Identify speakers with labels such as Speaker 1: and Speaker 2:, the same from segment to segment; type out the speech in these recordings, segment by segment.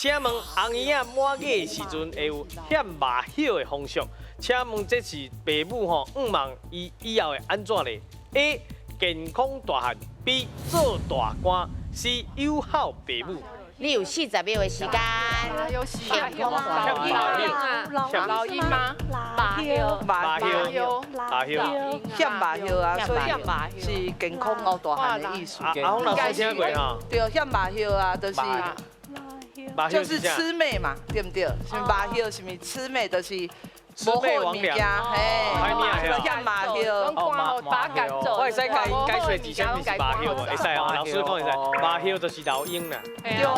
Speaker 1: 請問紅嬰仔滿月的時陣會有獻肉葉的風俗，請問這是爸母吼向望伊以後會按怎咧？A 健康大漢，B 做大官，C 友好爸母。
Speaker 2: 你有40秒的時間。
Speaker 3: 有時
Speaker 2: 健康大
Speaker 1: 漢。
Speaker 3: 老鷹嗎？肉葉，
Speaker 1: 肉葉，肉葉，
Speaker 4: 獻肉葉啊，所以是健康熬大漢的意思。
Speaker 1: 阿阿紅老師聽過哈？
Speaker 4: 對，獻肉葉啊，就是就是魑魅嘛，對毋對？是肉葉，是毋是魑魅？就是無好的物件，嘿，獻肉葉。
Speaker 3: 哦，把趕走。
Speaker 1: 我會使解解說一下，啥物是肉葉無？會使哦，老師講會使。肉葉就是老鷹啦。
Speaker 4: 對啊，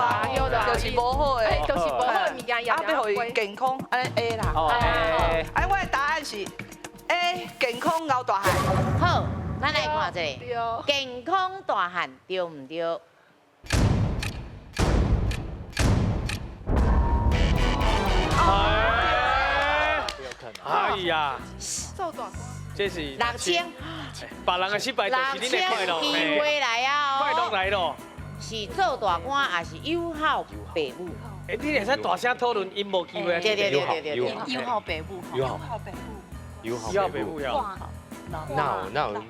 Speaker 4: 就是無好的，
Speaker 3: 就是無好的物件。
Speaker 4: 啊，欲予伊健康，按呢 A 啦。哦。哎，我的答案是 A，健康熬大漢。
Speaker 2: 好，咱來看一下，健康大漢對毋對？
Speaker 1: 哎呀，
Speaker 3: 做大官，
Speaker 1: 這是
Speaker 2: 6000，
Speaker 1: 別人的失敗就是恁的快樂，
Speaker 2: 機會來啊！
Speaker 1: 快樂來咯！
Speaker 2: 是做大官，還是友好爸母？
Speaker 1: 哎，你會使大聲討論，𪜶無機會。
Speaker 2: 對對對對對，
Speaker 5: 友好爸母，
Speaker 6: 友好
Speaker 5: 爸母，
Speaker 6: 友好爸母。哪有哪有？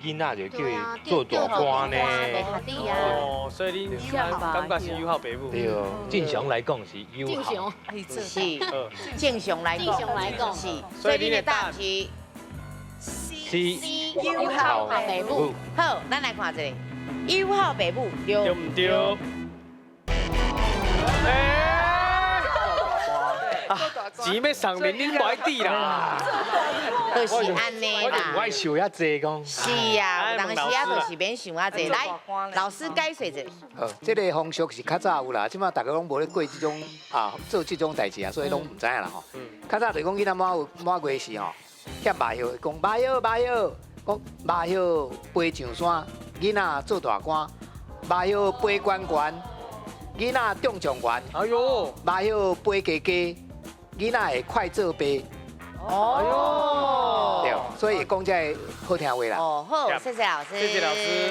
Speaker 6: 囡仔就叫伊做大官呢？
Speaker 1: 哦，所以你感覺是友好爸母。
Speaker 6: 對，正常來講是友好。
Speaker 2: 是，正常來講，
Speaker 7: 正常來講
Speaker 2: 是。所以你的答案是
Speaker 6: C，
Speaker 2: 友好爸母。好，咱來看一下，友好爸母對
Speaker 1: 毋對？錢欲送恁，恁無愛佇啦。
Speaker 2: 就是按呢啦。
Speaker 6: 我愛想遐濟講。
Speaker 2: 是啊，有當時啊，就是免想遐濟。來，老師解說一下。
Speaker 8: 好，這個風俗是較早有啦，這馬大家攏無咧過這種啊，做這種代誌啊，所以攏毋知影啦吼。較早就是講囡仔滿有滿月時吼，獻肉葉，講肉葉肉葉，講肉葉飛上山，囡仔做大官，肉葉飛懸懸，囡仔中狀元。
Speaker 1: 哎喲，
Speaker 8: 肉葉飛低低，囡仔會快做爸。
Speaker 2: 哦，
Speaker 8: 對，所以講這個好聽話啦。
Speaker 2: 哦，好，謝謝老師。
Speaker 1: 謝謝老師。